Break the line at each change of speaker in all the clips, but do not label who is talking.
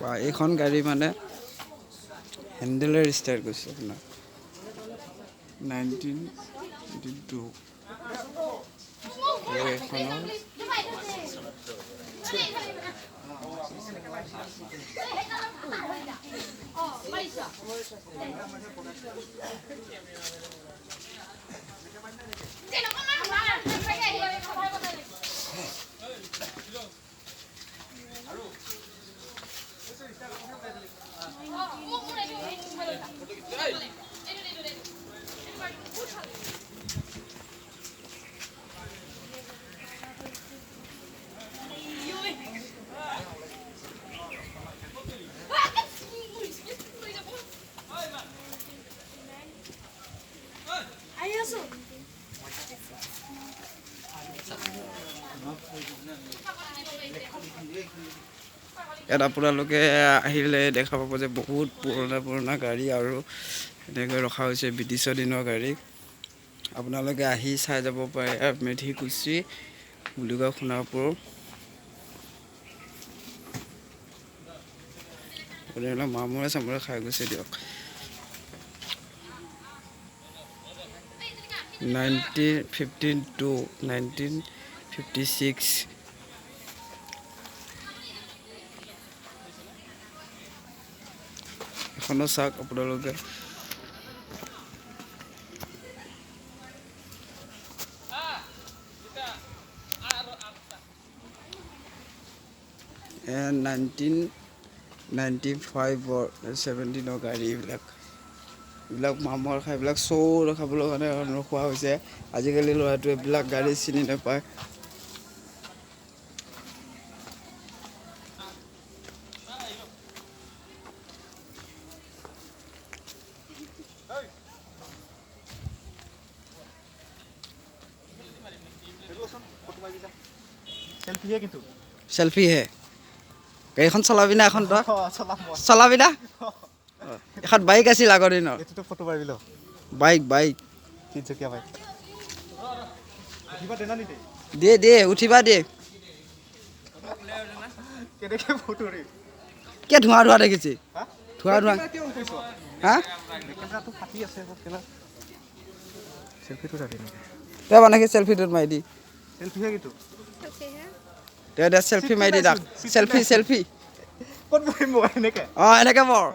বা এইখন গাড়ী মানে হেণ্ডেলেৰ ষ্টাৰ্ট কৰিছে আপোনাৰ 1982। এইখনৰ ইয়াত আপোনালোকে আহিলে দেখা পাব যে বহুত পুৰণা পুৰণা গাড়ী আৰু এনেকৈ ৰখা হৈছে, ব্ৰিটিছৰ দিনৰ গাড়ী। আপোনালোকে আহি চাই যাব পাৰে। মেধিকুচি বুলি কয় সোণাপুৰ। এইবিলাক মামৰে চামৰে খাই গৈছে দিয়ক। 1952, 1956। এখনো চাওক আপোনালোকে। 1995ৰ 17ৰ গাড়ী এইবিলাক। এইবিলাক মামৰ খাই এইবিলাক শ্ব' দেখাবলৈ কাৰণে ৰখোৱা হৈছে। আজিকালি ল'ৰাটোৱে এইবিলাক গাড়ী চিনি নাপায়। চেলফিহে। গাড়ীখন চলাবি না এখন তই? চলাবি না? এখন বাইক আছিল আগৰ দিনৰ। বাইক বাইক দে দে উঠিবা দে। কিয় ধোঁৱা ধোঁৱা দেখিছে? ধোঁৱা ধোঁৱা। হা তই মানে কি চেলফিটোত মাৰি দি? দে দে চেলফি মাৰি দি তাক। Selfie selfie. অঁ এনেকে বৰ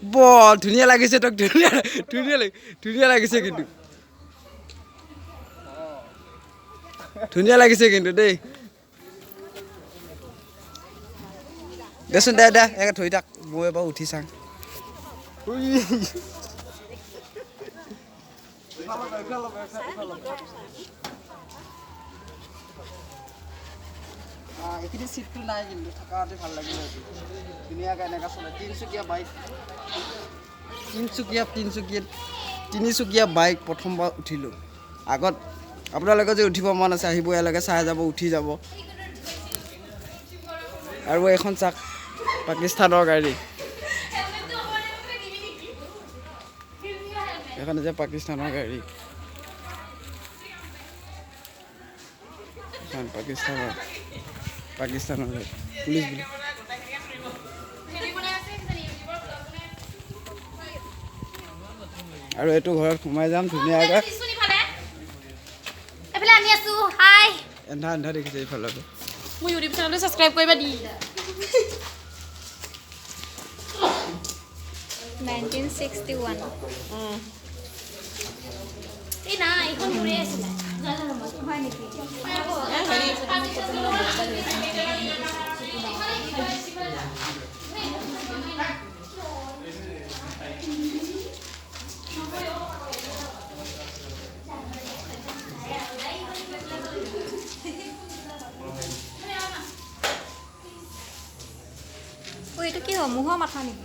বৰ ধুনীয়া লাগিছে তোক, ধুনীয়া ধুনীয়া ধুনীয়া লাগিছে কিন্তু, ধুনীয়া লাগিছে কিন্তু দেই। দেচোন দে দে এনেকৈ ধৰি থাক, মই এবাৰ উঠি চাওঁ। এইখিনি চিটটো নাই কিন্তু থকাতে ভাল লাগিলে, ধুনীয়াকৈ এনেকৈ চলে। তিনিচুকীয়া বাইক, তিনিচুকীয়া তিনিচুকীয়া তিনিচুকীয়া বাইক প্ৰথমবাৰ উঠিলোঁ। আগত আপোনালোকে যে উঠিব মন আছে আহিব, ইয়ালৈকে চাই যাব, উঠি যাব। আৰু এইখন চাক পাকিস্তানৰ গাড়ী, এইখন হৈছে পাকিস্তানৰ গাড়ী, এখন পাকিস্তানৰ পাকিস্তানৰ গাড়ী, পুলিচ বুলি। আৰু এইটো ঘৰত সোমাই যাম ধুনীয়াকৈ। এন্ধা এন্ধা দেখিছে এইফালৰ।
মোৰ ইউটিউব চেনেলটো ছাবস্ক্ৰাইব কৰিবা দি।
1961।
এই না এইখন মোৰে আছিলে।
হয় নেকি? এইটো কি হয়? ম'হৰ মাথা নেকি?